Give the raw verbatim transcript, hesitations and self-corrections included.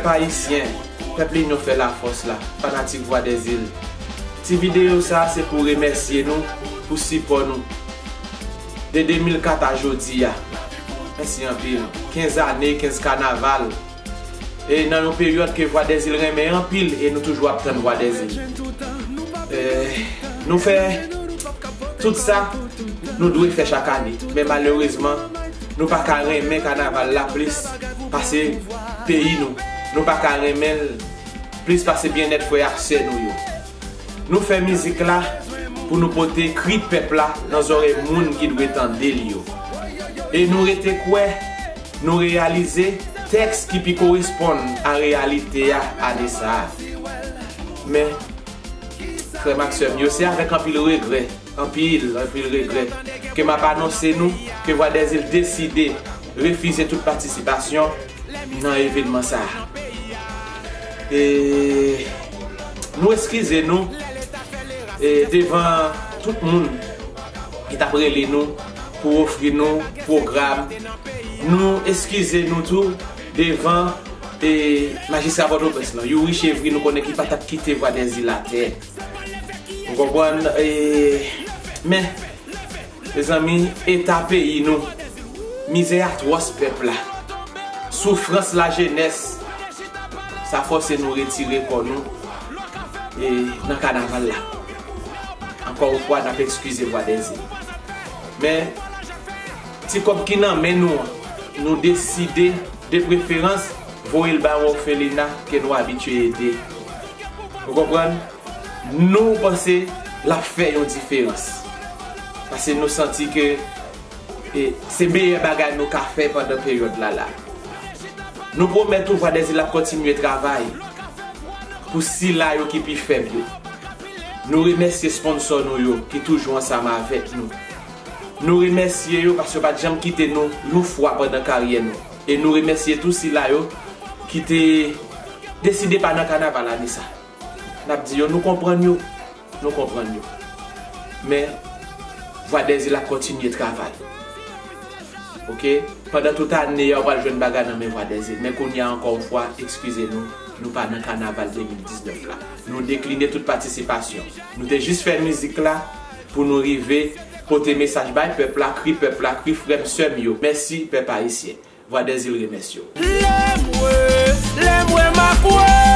Pèp ayisyen, pèp Linyon fè lafòs la, fanatik Vwadèzil. Ti videyo sa a se pou remèsye nou pou sipò nou. De de mil kat a jodi a. Mèsi anpil. Kenz ane, kenz kanaval. E nan yon peryòd ke Vwadèzil renmen anpil e nou toujou ap tann Vwadèzil. Eh, nou fè tout sa nou dwe fè chak ane. Men malerezman, nou pa ka renmen kanaval la plis pase peyi nou. Nou pa ka renmen l plis pase byennèt frè ak sè nou yo. Nou fè mizik la pou nou pote kri pèp la nan zòrèy moun ki dwe tande l yo. E nou rete kwè, nou reyalize tèks ki pi koresponn a reyalite a ane sa a. Men, frè m ak sè m yo, se avèk anpil regrè, anpil, anpil regrè, ke m ap anonse nou ke Vwadèzil deside refize tout patisipasyon nan evenman sa a. E nou eskize nou, e devan tout moun ki t ap rele nou pou ofri nou pwogram. Nou eskize nou tou devan, e, majistra Pòtoprens lan, Youri Chevry, nou konnen ki pa t ap kite Vwadèzil atè. Ou konprann? E, men, mezanmi, eta peyi nou, mizè atwòs pèp la, soufrans lajenès, sa fòse nou retire kò nou, e, nan kanaval la. Ankò yon fwa, n ap eskize Vwadèzil. Men, ti kòb ki nan men nou an, nou deside, de preferans, voye l bay yon òfelina ke nou abitye ede. Ou konprann? Nou panse l ap fè yon diferans. Paske nou santi ke, e, se meyè bagay nou ka fè pandan peryòd la la. Nou pwomèt ou Vwadèzil ap kontinye travay pou sila yo ki pi fèb yo. Nou remèsye sponsò nou yo ki toujou ansanm avèk nou. Nou remèsye yo paske yo pa t janm kite nou yon fwa pandan karyè nou. E nou remèsye tou sila yo ki te deside pa nan kanaval ane sa. N ap di yo, nou konprann yo, nou konprann yo. Men, Vwadèzil ap kontinye travay. Oke? Pandan tout ane a, w pral jwenn bagay nan men Vwadèzil. Men kounye a, ankò yon fwa, eskize nou, nou pa nan kanaval de mil diznèf la. Nou dekline tout patisipasyon. Nou te jis fè mizik la pou nou rive pote mesaj bay pèp la, kri pèp la, kri frè m, sè m yo. Mèsi, pèp ayisyen. Vwadèzil remèsye w. Lè m wè, lè m wè m a kwè.